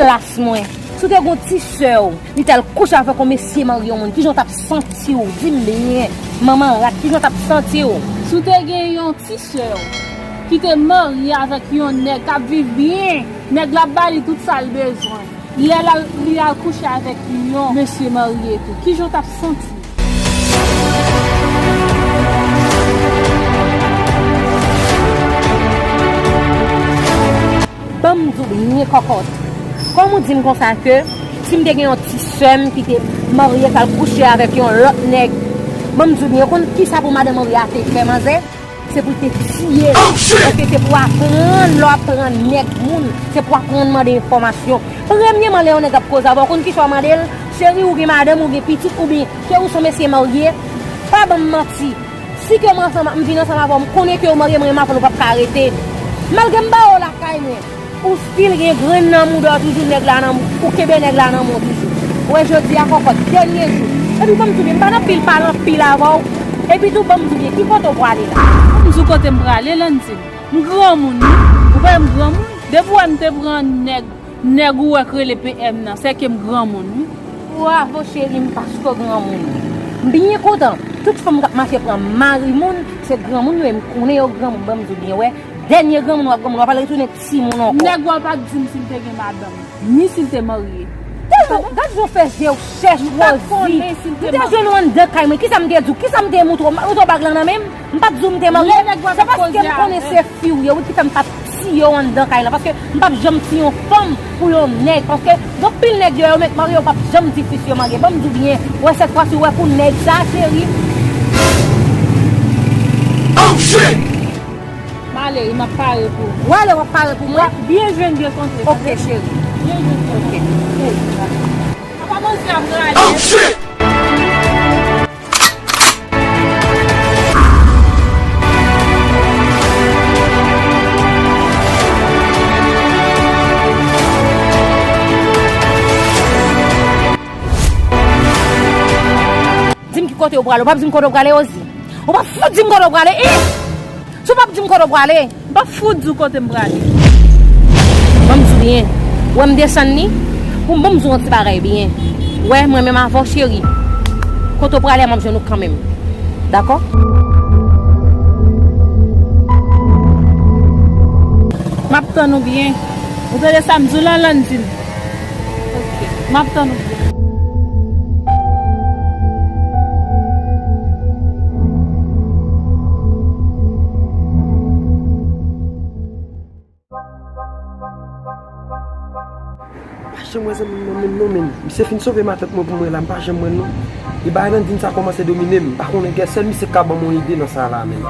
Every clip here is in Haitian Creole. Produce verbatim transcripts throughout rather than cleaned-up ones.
Plas mwen. Si w te gen yon ti sè w, li t al kouche avèk yon mesye marye yon moun, kijan w t ap santi w? Di m byen, manman rat, kijan w t ap santi w? Si w te gen yon ti sè w ki te marye avèk yon nèg k ap viv byen, nèg la ap ba li tout sa l bezwen, lè l al, li al kouche avèk yon mesye marye tou, kijan w t ap santi? Ban m di w byen kòkòt. Kòm ou di m konsa ke si m te gen yon ti sè m ki te marye k al kouche avèk yon lòt nèg, ban m di w byen, ou konn kisa pou madanm marye a te fè manzè? Se pou l te tiye l. Paske se pou aprann, lè w ap pran nèg moun, se pou aprann mande enfòmasyon. Premyèman, lè yon nèg ap koze avè w, ou konn kisa w mande l? Cheri, ou gen madanm, ou gen pitit, oubyen cheri, ou se yon mesye marye? Pa ban m manti. Si ke mwen ansanm, m vin ansanm avè w, m konnen ke ou marye, mwen menm avè w, nou p ap ka rete. Malgre m ba w lakay mwen, ou still gen grenn nan mouda w toujou, nèg la nan, ou kenbe nèg la nan men w toujou. Ou wè jodi a kòkòt, dènye jou. Epi ban m di w byen, m pa nan pil pale anpil avè w. Epi tou ban m di w byen, ki kote w prale la? Ban m di w kote m prale, Landine. M granmoun, wi. Ou pa wè m granmoun? Depi w wè m te pran nèg, nèg ou wè k rele P M nan, se ke m granmoun, wi. Bravo, cheri, m pa sou granmoun. M byen kontan. Tout fanm k ap mache pran mari moun, se granmoun yo ye, m konnen yo granmoun, ban m di w byen, wè. Dènye granmoun w ap granmoun, w ap al retounen timoun ankò. Nèg ou a pa t di m si l te gen madanm, ni si l te marye. Gad jan w fè je w chèch, Rosie. M te jwenn ou anndan kay mwen. Kisa m te di w? Kisa m te montre w? M pa montre w bag lan nan men m? M pa t di w m te marye? Se paske m konnen se fi w ye, wi, ki fè m pa t tiye w anndan kay lan. Paske m p ap janm tiye yon fanm pou yon nèg. Paske gen anpil nèg deyò, yo mèt marye, yo p ap janm di fi yo marye. Ban m di w byen, wè, sèt fwa si, wè, pou nèg sa, cheri. M ale, m ap pare pou ou. W ale, w ap pare pou mwen? W ap byen jwenn, byen kontre. Ok, cheri. Byen jwenn, byen kontre. Ok. Papa manzè ap rale. Di m ki kote w prale. Ou p ap di m kote w prale, Rosie? Ou p ap fout di m kote w prale, ih! Si w p ap di m kote w prale, m p ap fout di w kote m prale. Ban m di w byen. Ou wè m desann li? Pou m, ban m di w yon ti bagay byen. Ou wè, mwen menm avè w, cheri, kote w prale a, m ap jwenn ou kanmenm. Dakò? M ap tann ou byen. Ou tande sa m di w lan, Landine? Ok. M ap tann ou byen. M pa janm wè zanmi m nan menm non, menm. Misye fin sove matant mwen pou mwen la, m pa janm wè l non. E bagay Landine sa kòmanse domine m. M pa konnen, gen sèl misye k ka ban m yon ide nan sa la, menm.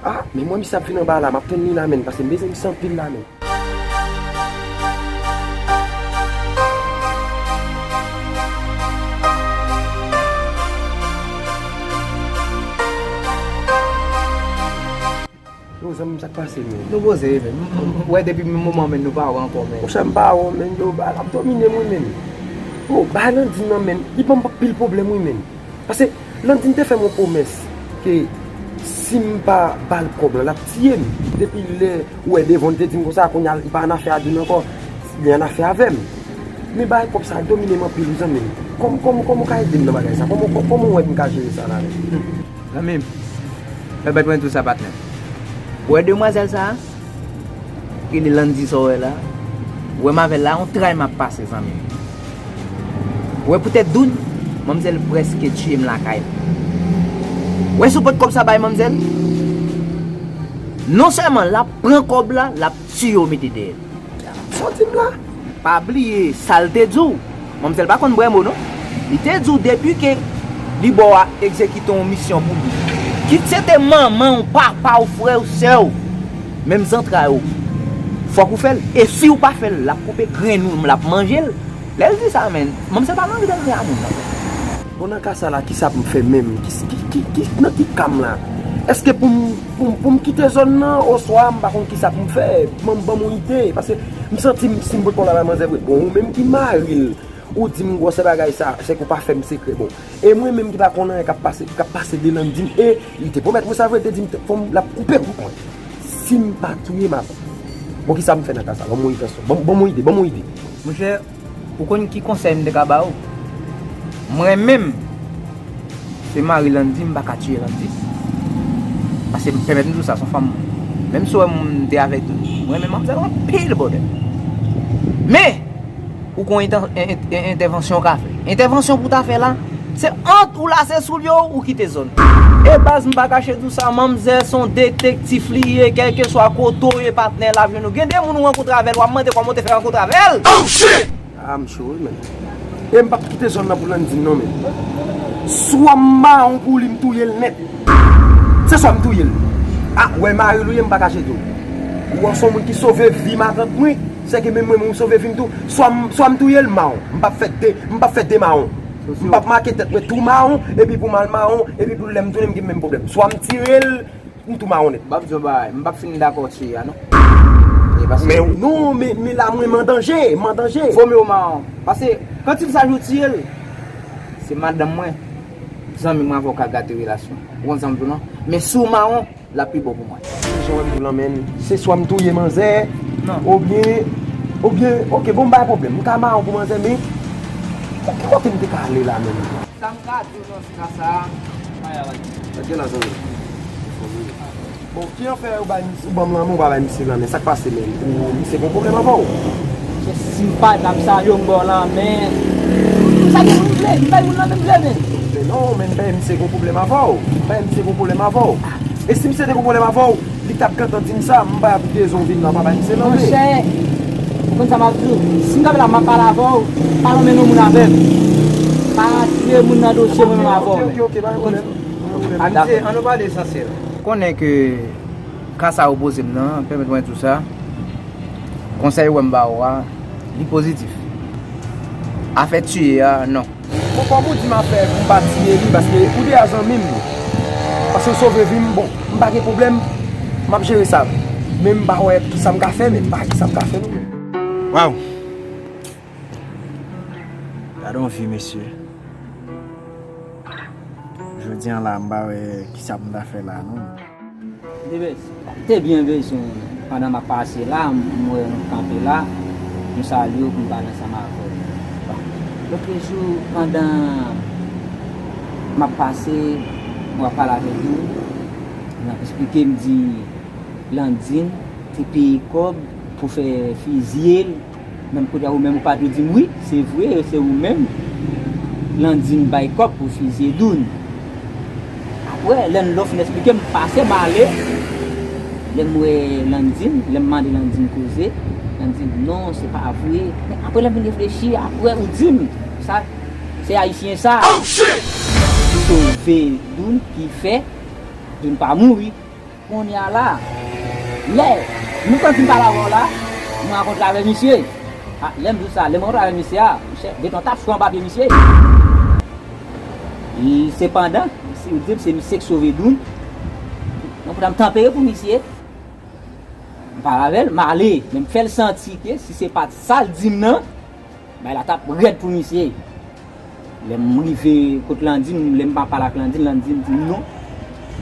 Ah, men mwen misye ap vin anba la, m ap tann li la, menm, paske m bezwen misye anpil la, menm. Yo, zanmi m, sa k pase, menm? Nou poze, menm. Ou wè, depi menm moman, menm, nou pa wè ankò, menm. Monchè, m pa wè w, menm. Yo, bagay la ap domine m, wi, menm. Yo, bagay Landine nan, menm, li ban m anpil pwoblèm, wi, menm. Paske Landine te fè m yon pwomès ke si m pa ba l kòb lan, l ap tiye m. Depi lè ou wè Devon te di m konsa, kounye a li pa ann afè a Djouna ankò, li ann afè avè m. Men bagay kòb sa a domine m anpil, wi, zanmi m. Kòm, kòm, kòman w ka ede m nan bagay sa? Kòman, kòman w wè m ka jere sa la menm? Zanmi m, fè bèt mwen di w sa, patnè. Ou wè demwazèl sa a? Rele Landy sa w wè la. Ou wè m avè l la, yon tray m ap pase, zanmi m. Ou wè poutèt Doun, manmzèl prèske tiye m lakay l. Ou wè si w pot kòb sa bay manmzèl, non sèlman l ap pran kòb la, l ap tiye w mete dèyè l. Sa w di m la? Pa bliye sa l te di w. Manmzèl pa konn bwè mo non. Li te di w depi ke li ba w a egzekite yon misyon pou li. Kit se te manman w, papa w, frè w, sè w, menm zantray ou, fòk ou fè l. E si w pa fè l, l ap koupe grenn ou, l ap manje l. Lè l di sa, menm, manmzèl pa nan anvi tande a moun nan. Bon, nan ka sa la, kisa pou m fè menm? Ki, ki, ki, ki, nan ki ka m la? Èske pou m, pou m, pou m kite zòn nan, oswa m pa konn kisa pou m fè? Ban m, ban m yon ide, paske m santi m, si m pot kòb la bay manzè vre, bon, ou menm ki mari l, ou di m gwosè bagay sa, se ke w pa fè m sekrè, bon. E mwen menm ki pa konn anyen k ap pase, k ap pase de Landine, e li te pwomèt mwen sa vre, li te di m, fò m, l ap koupe kout mwen. Si m pa touye, m ap Bon, kisa m fè nan ka sa? Ban m yon ide, ban m yon ide. Monchè, ou konn ki konsèy m te ka ba ou? Mwen menm, se mari Landy, m pa ka tiye Landy. Paske m pèmèt m di w sa, se yon fanm. Menm si w wè m te avèk mwen menm manmzèl anpil, brother. Men, ou gon enten- en- en- entèvansyon w ka fè. Entèvansyon pou w ta fè la, se ant ou lase soulye w, ou kite zòn. E baz, m pa kache di w sa, manmzèl se yon detektif li ye, kèlkeswa kote w ye, patnè, l ap jwenn ou. Gen de moun ou rankontre avè l, w ap mande kòman w te fè rankontre avè l. Ah, m cho wi, men. E m p ap kite zòn nan pou Landy non, men. Swa m mawon pou li, m touye l nèt. Se swa m touye l. Ah, wè mari l ou ye, m pa kache di w. Ou wè se yon moun ki sove vi matant mwen, sèke menm mwen, mwen, ou sove vi m tou. Swa m, swa m touye l, mawon. M p ap fè de, m p ap fè de mawon. M p ap make tèt mwen tou mawon, epi pou m al mawon, epi pou lè m tounen, m gen menm pwoblèm. Swa m tire l, m tou mawon nèt. M p ap di yon bagay, m p ap fin dakò tiye a non. E paske Men non, men, men la mwen, m an danje, m an danje. Vo mye w mawon. Paske, kantil sa jou tiye l, se madanm mwen, zanmi mwen avè w ka gate relasyon. Ou konn sa m di w non? Men si w mawon, l ap pi bon pou mwen. Jan w di w lan, men, se swa m touye manzè, oubyen, oubyen, oke, bon, m pa gen pwoblèm. M ka mawon pou manzè, men, ki kote m te ka ale la, men? Sa m ka di w nan ka sa a. Gade la, zanmi. Bon, ki afè ou bay misye, ou ban m lanmen, ou pa bay misye lanmen? Sa k pase, men? Ou, misye gon pwoblèm avè w? Monchè, si m pa t ap salye w, m ba w lanmen. Sa gen moun vle, m bay moun lanmen m vle, men. Men non, men m bay misye gon pwoblèm avè w. M bay misye gon pwoblèm avè w. E si misye te gon pwoblèm avè w, li t ap gentan di m sa, m pa ap bezwen vin la, pa bay misye lanmen. Monchè, ou konn sa m ap di w? Si m t ap la, m ap pale avè w, pa lanmen non moun avè m. Pa rantre moun nan dosye mwen menm avè w. Oke, oke, oke, pa gen pwoblèm. Amitié, an nou pale esansyèl. Konnen ke ka sa ou poze m nan, pèmèt mwen di w sa, konsèy ou wè m ba ou a, li pozitif. Afè tiye a, non. Bon, kòm ou di m afè pou m pa tiye li, paske ou deja zanmi m, paske ou sove vi m, bon, m pa gen pwoblèm, m ap jere sa. Men m pa wè kisa m ka fè, men m pa wè kisa m ka fè non, men. Waw! Gade yon vi, mesye. Jodi a la, m pa wè kisa pou m ta fè la, non. Debès, m te byen bezwen w. Pandan m ap pase la, m wè nou kanpe la, m salye w pou m pale ansanm avè w. Lòt jou, pandan m ap pase, m ap pale avèk nou, nou ap eksplike m di Landine te peye kòb pou fè fizye l. Menm kote a, ou menm ou pa tou di m wi, se vre, se ou menm. Landine bay kòb pou fizye Doun. Apre, lè n lò fin eksplike m, pase m ale. Lè m wè Landine, lè m mande Landine koze, Landine di non, se pa vre. Men apre lè m fin reflechi, apre ou di m, sa, se ayisyen sa ki sove Doun, ki fè Doun pa mouri. Kounye a la, lè nou pran fin pale avè w la, nou rankontre avè misye. A, lè m di w sa, lè m rankontre avè misye a, monchè, detan tap sou anba pye misye. Sepandan, si w di m se misye k sove Doun, donk, m tanpere pou misye. M pale avè l, m ale, men m fè l santi ke si se pa t sa l di m nan, bagay la t ap rèd pou misye. Lè m rive kot Landine, lè m pa pale ak Landine, Landine di m non.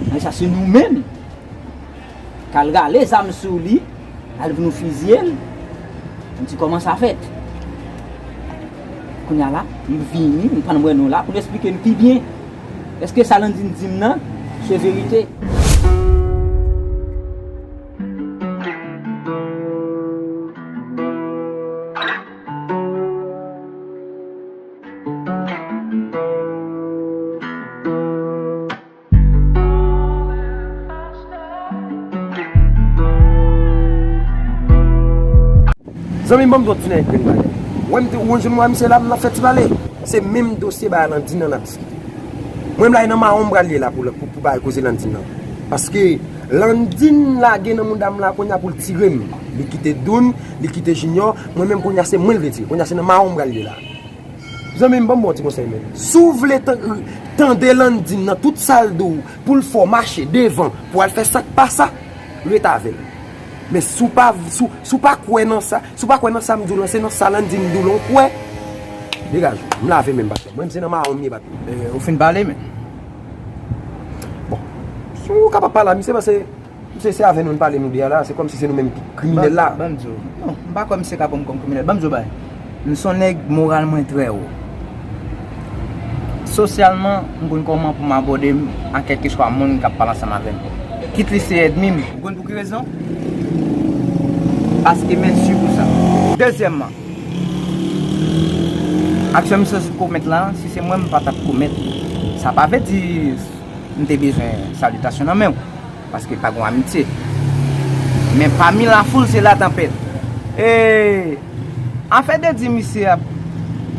Nan sa se nou menm k al rale zam sou li, al pou nou fizye l. M di kòman sa fèt. Kounye a la, m vini, m pa wè nou la pou n eksplike n pi byen. Èske sa Landine di m nan, se verite? Zanmi m, ban m di w ti nèg grenn bagay. Wè m te, ou konn jan m wè misye la, m nan fè ti pale. Se menm dosye bagay Landine nan n ap diskite. Mwen m la e nan mawon m pral ye la pou, pou, pou bagay koze Landine nan. Paske Landine lage nan mouda m la kounye a pou l tire m. Li kite Doun, li kite Junior, mwen menm kounye a se mwen l vle tire. Kounye a se nan mawon m pral ye la. Zanmi m, ban m ba w ti konsèy, men. Si w vle tan-, tande Landine nan tout sa l di w pou l fè w mache devan, pou w al fè sa k pa sa, rete avè l. Men si w pa, si w, si w pa kwè nan sa, si w pa kwè nan sa m di w lan, se nan sa Landine di w lan w kwè, degaje w. M lave men m, pastè. Mwen, se nan mawon m ye, pastè. E, ou fin pale, men. Bon. Si w kapab pale a misye, paske Misye, se avè nou n pale nou de a la, se kòmsi se nou menm ki kriminèl la. Ban m di w. Non, m pa kwè misye ka pran m kòm kriminèl. Ban m di w bagay. M se yon nèg moral mwen trè wo. Sosyalman, m konn kòman pou m abòde m a kèlkeswa moun k ap pale ansanm avè m. Kit li se ènmi m. Ou konn pou ki rezon? Paske m ensi pou sa. Dezyèmman, aksyon misye sot komèt la, si se mwen, m pa t ap komèt li. Sa pa vle di m te bezwen salitasyon nan men w, paske pa gen amitye. Men pami lafoul, se la tanpèt. E afè de di misye ap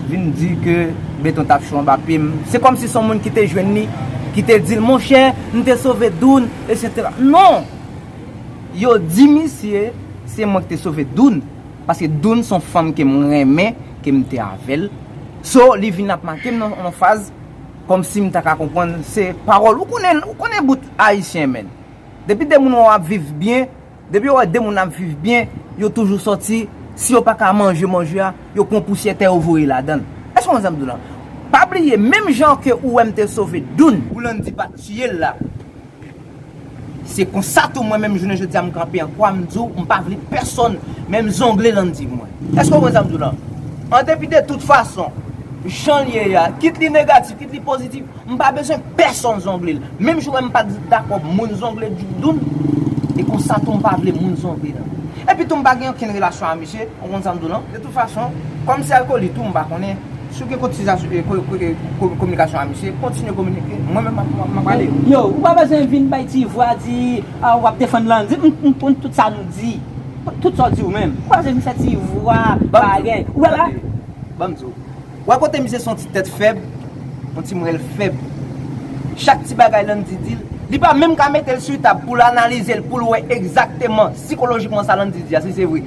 vin di ke beton t ap cho anba pye m, se kòmsi se yon moun ki te jwenn li, ki te di l, monchè, m te sove Doun, etsetera. Non! Yo di misye, se mwen ki te sove Doun, paske Doun se yon fanm ke m renmen, ke m te avè l. So, li vin ap make m nan yon faz, kòmsi m ta ka konprann se pawòl. Ou konnen, ou konnen bout ayisyen, menn. Depi de moun wè w ap viv byen, depi yo wè de moun ap viv byen, yo toujou sòti, si yo pa ka manje manje a, yo pran pousyè tè yo voye ladan l. Èske w konn sa m di w lan? Pa bliye, menm jan ke ou wè m te sove Doun, pou Landy pa t tiye l la. Se konsa tou mwen menm jounen jodi a m kanpe an kwa m di w m pa vle pèsonn menm zongle Landy mwen. Èske w konn sa m di w lan? An depi de tout fason, jan l ye a, kit li negatif, kit li pozitif, m pa bezwen pèsonn zongle l. Menm jan w wè m pa t dakò moun zongle Doun, e konsa tou m pa vle moun zongle Landy. Epi tou m pa gen okenn relasyon a misye, w konn sa m di w lan? De tout fason, kòm se alkoli tou m pa konnen. Si w gen kontizasyon, e, ko-, ko-, e, ko-, kominikasyon a misye, kontinye kominike. Mwen menm, m ap, m ap, m ap ale. Yo, ou pa bezwen vin bay ti vwa di, a, w ap defann Landy. M, m konn tout sa nou di. Tout sa w di ou menm. Ou pa bezwen vin fè ti vwa, bagay. Ou wè la? Ban m di w. Ou wè kote misye se yon ti tèt fèb, yon ti mwen l fèb. Chak ti bagay Landy di l, li pa menm ka mete l sou tab pou l analize l, pou l wè egzakteman, sikolojikman sa Landy di a, si se vre.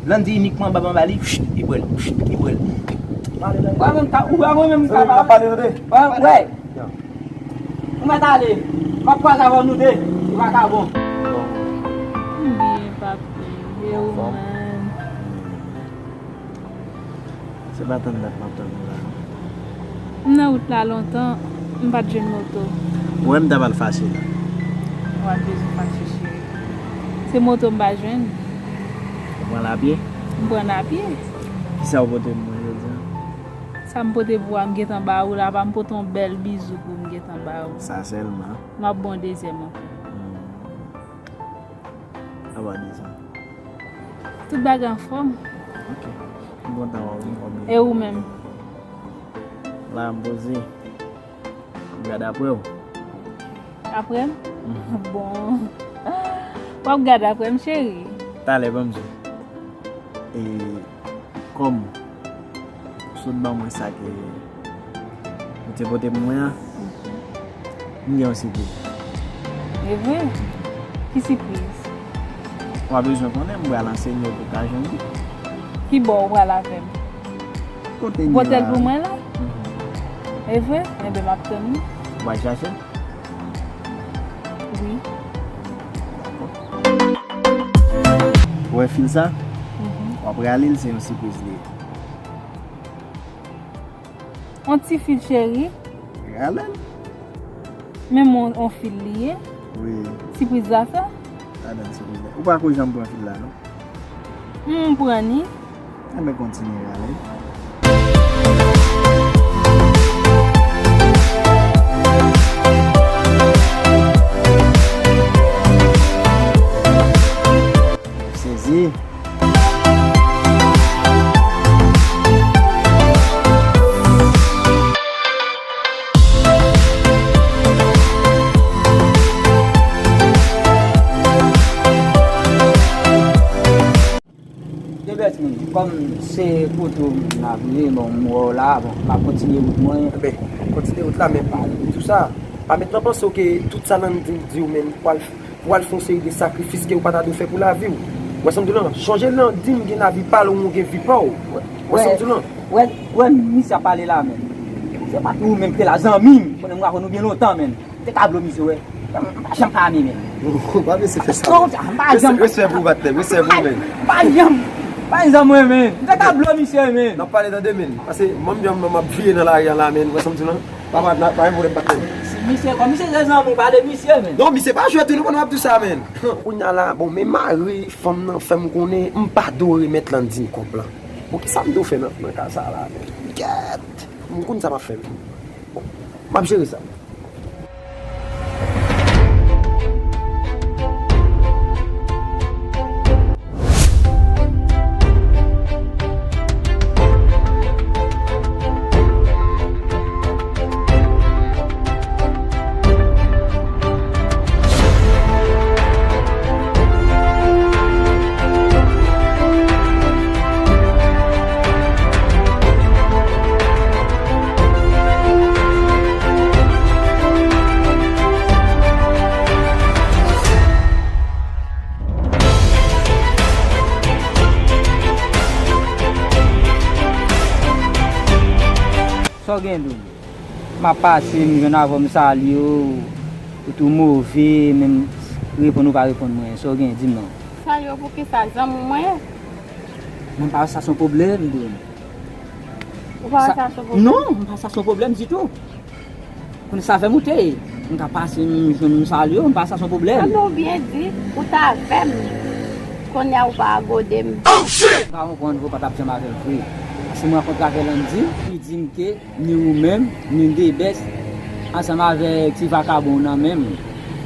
Landy inikman bab anba li, pchit, li pran l, pchit, li pran l. Ou pa menm ka, ou pa menm ka pale. Pale tande. Wè. Ou mèt ale. M ap kwaze avè nou de. Ou pa ka bon. M byen, papi. E ou menm? Se pa tann dat m ap tann ou la, non. M nan wout la lontan, m pa t jwenn moto. Ou wè m ta pral fache la. Ou pa t bezwen fache, cheri. Se moto m pa jwenn. Ou pran l apye? M pran l apye. Kisa ou pote pou mwen jodi a? Sa m pote pou ou a, m gentan ba ou la, pa m pote yon bèl bizou pou m gentan ba ou. Sa sèlman? M ap ba w yon dezyèm ankò. Hmm. Apa de sa? Tout bagay anfòm. Ok. M kontan wè w, m konbyen. E ou menm? La, m poze. M gade apre w. Apre m? Mhm. Bon. W ap gade apre m, cheri. Talè, ban m di w. E kòm ou sot ban mwen sa ke ou te pote pou mwen an, m gen yon sipriz. E vre? Ki sipriz? W a bezwen konnen, m pral ansenye w pou w ka jwenn li. Ki bò ou pral avè m? Kote n ye la. Ou pote l pou mwen la? Mhm. E vre? Enben, m ap tann ou. Ou pral chache l? Wi. Dakò. Ou wè fil sa? Mhm. W ap rale l, se yon sipriz li ye. Yon ti fil, cheri. Rale l. Menm yon, yon fil li ye. Wi. Sipriz la sa? Ladan sipriz la. Ou pa ko janm pran fil la, non? M pran ni. Enben, kontinye rale. Sezi. Ebert, men, kòm se kote w menm la vle, bon, m wè w la, bon, m ap kontinye wout mwen. Enben, kontinye wout la, men pa tou sa. Pa met nan panse w ke tout sa Landy di w menm, pral, pral fè yon seri de sakrifis ke w pa ta dwe fè pou lavi w. Ou wè sa m di w lan? Chonje Landy gen lavi pa l, ou gen vi pa w. Ou wè sa m di w lan? Wè, wè, misye ap pale la menm. Se pa tou ou menm ki te la, zanmi m. Konnen m ka konn ou byen lontan menm. M te ka blo misye, wè. M pa janm pa ame, menn. Ou pa mesye fè sa. Non, m pa janm. Respè pou ou, patnè, respè pou ou, menn. M pa janm, pa janm, wè, menn. M te ka blo misye, menn. N ap pale tande, menn. Paske mwen menm, m ap viye nan lari a la, menn. Ou wè sa m di w lan? Pa, pa, pa gen pwoblèm, patnè. Misye, kòm misye se zanmi w, pale misye, men. Non, misye pa jwèt wi, nou konn w ap di sa, men. Kounye a la, bon, men mari fanm nan fè m konnen m pa dwe remèt Landine kòb lan. Bon, kisa m dwe fè nan, nan ka sa la, men? Gèt! M konn sa m ap fè, men. Bon, m ap jere sa. Sa w gen, Doum? M ap pase, m jwenn avè w, m salye w, ou tou move, menm reponn ou pa reponn mwen. Sa w gen, di m non. Salye w poukisa? Zanmi w mwen ye. Mwen pa wè sa se yon pwoblèm, Doum. Ou pa wè sa se yon pwoblèm? Non, m pa wè sa se yon pwoblèm ditou. Kounye a sa fè moute. M ka pase, m jwenn, m salye w, m pa wè sa se yon pwoblèm. An, men w byen di, ou t avè m. Kounye a ou pa gode m. M pa konprann vre, ou pa t ap janm avè l vre. Paske m rankontre avè Landine, li di m ke ni ou menm, ni Debès, ansanm avèk ti vakabon nan menm,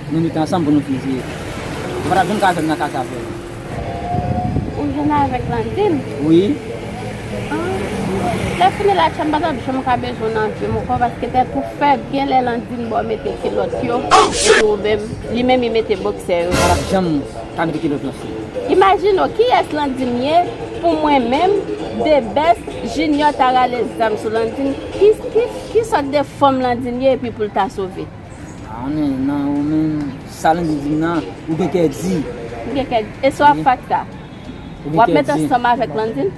nou mete ansanm pou nou fiziye. Ou pa t ap janm ka avè m nan ka sa, frè. Ou jwenn avèk Landine? Wi. Ah, lè fini Latcha, m pa t ap janm ka bezwen w nan vi m ankò, paske tèt ou fèb, gen lè Landine ba w mete kilòt yo, epi ou menm, li menm li mete bòksè yo. Ou pa t ap janm ka mete kilòt lan sou. Imajine w, kiyès Landine ye pou mwen menm, Debès, Junior ta rale zam sou Landine? Ki, ki, ki sòt de fanm Landine ye epi pou l ta sove? Ah, men, nan, ou menm, sa Landine di m nan, ou gen kè di. Ou gen kè di. E sa w ap fè ak sa? Ou gen kè di. W ap met ansanm avèk Landine?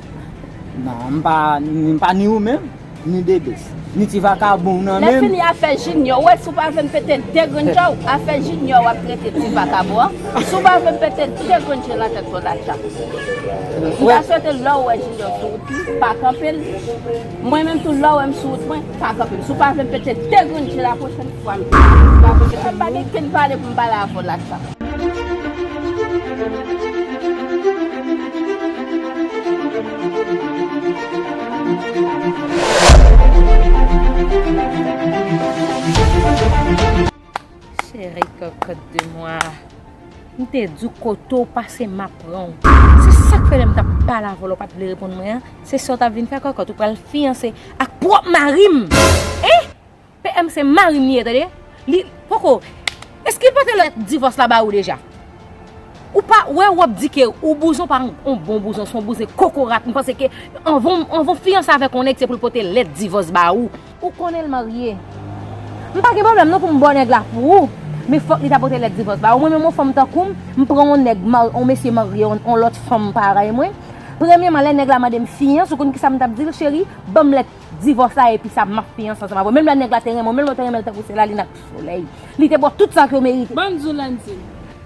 Non, m pa, m pa ni ou menm, ni Debès, ni ti vakabon w nan menm. Lè fini afè Junior, ou wè si w pa vle m pete de grenn je w, afè Junior w ap trete ti vakabon an. Si w pa vle m pete de grenn je nan tèt ou, Latcha. M ta swete lè w wè Junior sou wout li, pa kanpe l. Mwen menm tou, lè w wè m sou wout mwen, pa kanpe m. Si w pa vle m pete de grenn je la pwochèn fwa, m pa vle m pete. M pa gen kenn pale pou m pale avè w, Latcha. Cheri kokot de mwa. M te di w kote w pase m ap pran w. Se sa k fè lè m t ap pale avè w la w pa t vle reponn mwen an, se sa w t ap vin fè kokot, ou pral fiyanse ak pwòp mari m. Hein? P M se mari m li ye, tande? Li poko. Èske l pote lèt divòs la ba ou deja? Ou pa wè w ap di ke ou bouzon pa yon bon bouzon, se yon bouzen kokorat. M panse ke anvan, anvan w fiyanse avèk yon nèg, se pou l pote lèt divòs ba ou. Ou konnen l marye. M pa gen pwoblèm non pou m ba w nèg la pou ou, men fòk li ta pote lèt divòs ba ou. Mwen menm yon fanm tankou m, m pran yon nèg, yon mesye marye, yon, yon lòt fanm parèy mwen. Premyèman, lè nèg la mande m fiyanse, ou konn kisa m t ap di l, cheri? Ban m lèt divòs la, epi sa m ap fiyanse ansanm avè w. Menm lè nèg la te renmen w, menm lè w te renmen l tankou sè lalin ak solèy, li te ba w tout sa ke w merite. Ban m di w, Landine,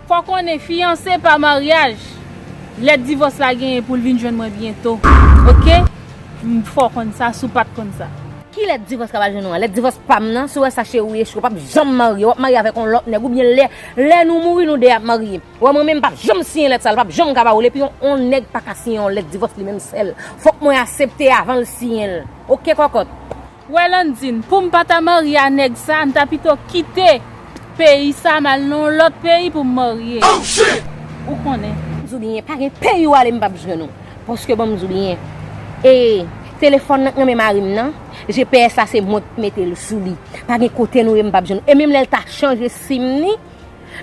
fò w konnen fiyanse pa maryaj. Lèt divòs la genyen pou l vin jwenn mwen byento. Oke? M fè w konn sa, si w pa t konn sa. Ki lèt divòs k ap al jwenn ou an? Lèt divòs pa m nan, si w wè sa cheri w ye, cheri w p ap janm marye, w ap marye avèk yon lòt nèg, oubyen lè, lè nou mouri, nou de ap marye. Ou wè mwen menm m p ap janm siyen lèt sa, l p ap janm ka ba ou l, epi yon, yon nèg pa ka siyen yon lèt divòs li menm sèl. Fòk mwen aksepte avan l siyen l. Oke, kòkòt? Wè Landine, pou m pa ta marye a nèg sa, m ta pito kite peyi sa, m al nan yon lòt peyi pou m marye. Ou konnen. M di w byen, pa gen peyi w ale m p ap jwenn ou. Paske ban m di w byen, e, telefòn nan k nan men mari m nan, G P S la se mwen k mete l sou li. Pa gen kote nou ye m p ap jwenn ou. E menm lè l ta chanje sim li,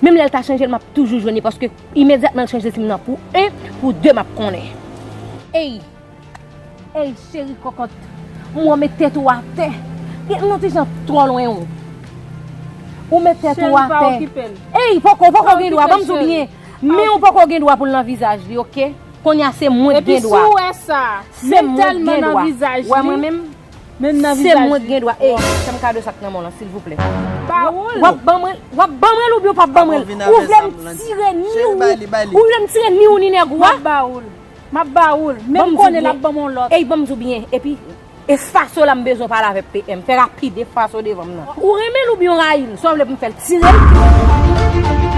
menm lè l ta chanje l, m ap toujou jwenn li, paske imedyatman l chanje sim nan pou en, pou de m ap konnen. Ey! Ey, cheri kòkòt, m wè w met tèt ou atè. Gen yon ti jan twò lwen ou. Ou met tèt ou atè. Cheri, pa okipe l. Ey, poko, poko gen dwa, ban m di w byen. Men w poko gen dwa pou l nan vizaj li, oke? Kounye a se mwen k gen dwa. Epi si w wè sa, se mwen k gen dwa. Wè mwen menm? Menm nan vizaj li. Se mwen k gen dwa. Ey, fè m kado sa k nan men w lan, silvouplè. Ba ou l. W ap ban mwen, w ap ban mwen l oubyen w p ap ban mwen l? Ou vle m tire ni w? Ou vle m tire ni w ni nèg ou a? M ap ba ou l. M ap ba ou l. Men m konnen l ap ban m yon lòt. Ey, ban m di w byen. Epi, E faso la m bezwen pale avèk P M. Fè rapid, e faso devan m nan. Ou renmen l oubyen w rayi l? Sa w vle pou m fè l? Tire l?